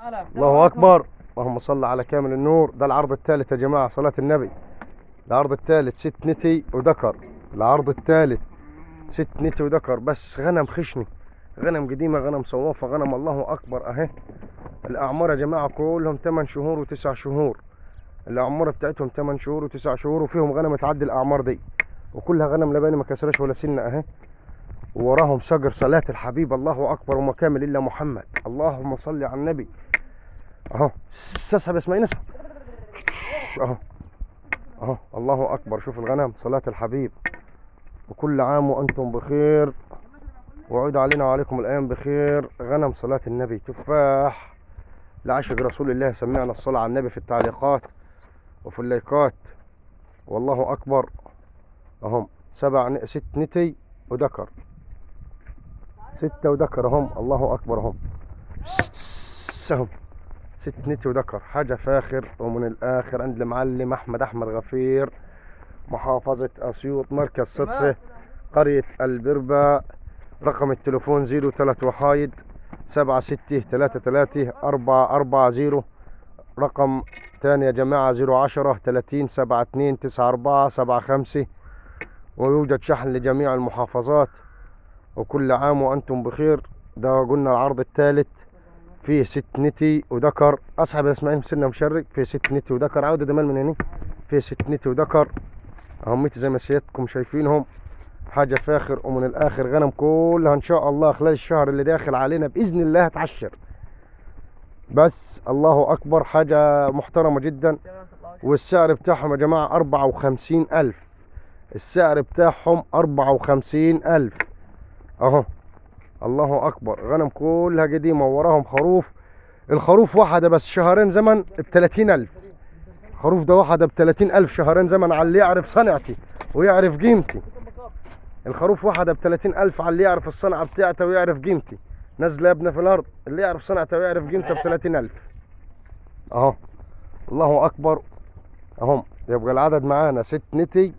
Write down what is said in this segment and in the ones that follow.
الله اكبر، اللهم صل على كامل النور. ده العرض الثالث يا جماعة، صلاة النبي. العرض الثالث 6 نتي وذكر. العرض الثالث 6 نتي وذكر، بس غنم خشني، غنم قديمة، غنم صوافه، غنم الله اكبر. اهي الاعمار يا جماعة كلهم 8 شهور و9 شهور. الاعمار بتاعتهم 8 شهور و9 شهور، وفيهم غنم تعدي الاعمار دي، وكلها غنم لباني ما كسرش ولا سنة اهي. ووراهم شجر صلاة الحبيب، الله اكبر وما كامل الا محمد، اللهم صل على النبي. اهو اسحب يا اسماعيل، اسحب اهو اهو، الله اكبر. شوف الغنم صلاة الحبيب. وكل عام وانتم بخير، وعود علينا وعليكم الايام بخير. غنم صلاة النبي، تفاح لعشق رسول الله. سمعنا الصلاة على النبي في التعليقات وفي اللايكات. والله اكبر. اهم 6 نتي وذكر، 6 وذكر اهم، الله اكبر. اهم اهم 6 نتي وذكر، حاجة فاخر ومن الاخر. عند المعلم احمد احمد غفير، محافظة اسيوط، مركز صدفة، قرية البربة. رقم التليفون 03 وحايد 7 6 3 3 4 4 0. رقم تاني يا جماعة 010 30 7 2 9 4 7 5. ويوجد شحن لجميع المحافظات. وكل عام وأنتم بخير. ده قلنا العرض الثالث فيه 6 نتي وذكر. أصحاب يا اسماعيل سنة مشرق، فيه 6 نتي وذكر. عودة دمال من هنا، فيه 6 نتي وذكر اهميتي زي ما سيادتكم شايفينهم. حاجة فاخر ومن الآخر. غنم كلها إن شاء الله خلال الشهر اللي داخل علينا بإذن الله هتعشر. بس الله أكبر، حاجة محترمة جدا. والسعر بتاعهم يا جماعة 54,000. السعر بتاعهم 54,000 أهو. الله أكبر، غنم كلها قديمة ووراهم خروف. الخروف واحدة بس شهرين زمن ب30,000. خروف ده واحدة ب30,000 شهرين زمن، على اللي يعرف صنعتي ويعرف قيمتي. الخروف واحدة ب30,000 على اللي يعرف الصنعة بتاعته ويعرف قيمتي. نزل يا ابني في الأرض، اللي يعرف صنعته ويعرف قيمته ب30,000 أهو. الله أكبر. أهم يبقى العدد معانا 6 نتي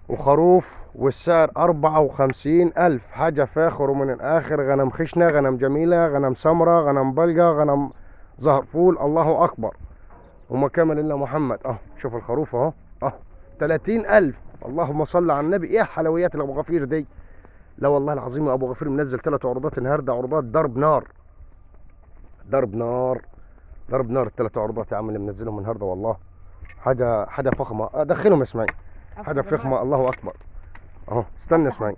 وخروف، والسعر 54,000. حاجة فاخر ومن الآخر. غنم خشنة، غنم جميلة، غنم سمرة، غنم بلقة، غنم زهر فول. الله أكبر وما كمل إلا محمد. أهو شوف الخروف أهو، أهو 30,000. اللهم صل على النبي. إيه حلويات الأبو غفير دي؟ لا والله العظيم يا أبو غفير منزل 3 عروضات النهارده، عروضات ضرب نار، ضرب نار، ضرب نار. ال3 عروضات يا عم اللي منزلهم النهارده، والله حاجة فخمة. أدخلهم يا اسماعيل، حاجة فخمة. الله أكبر. أهو استنى اسماعيل.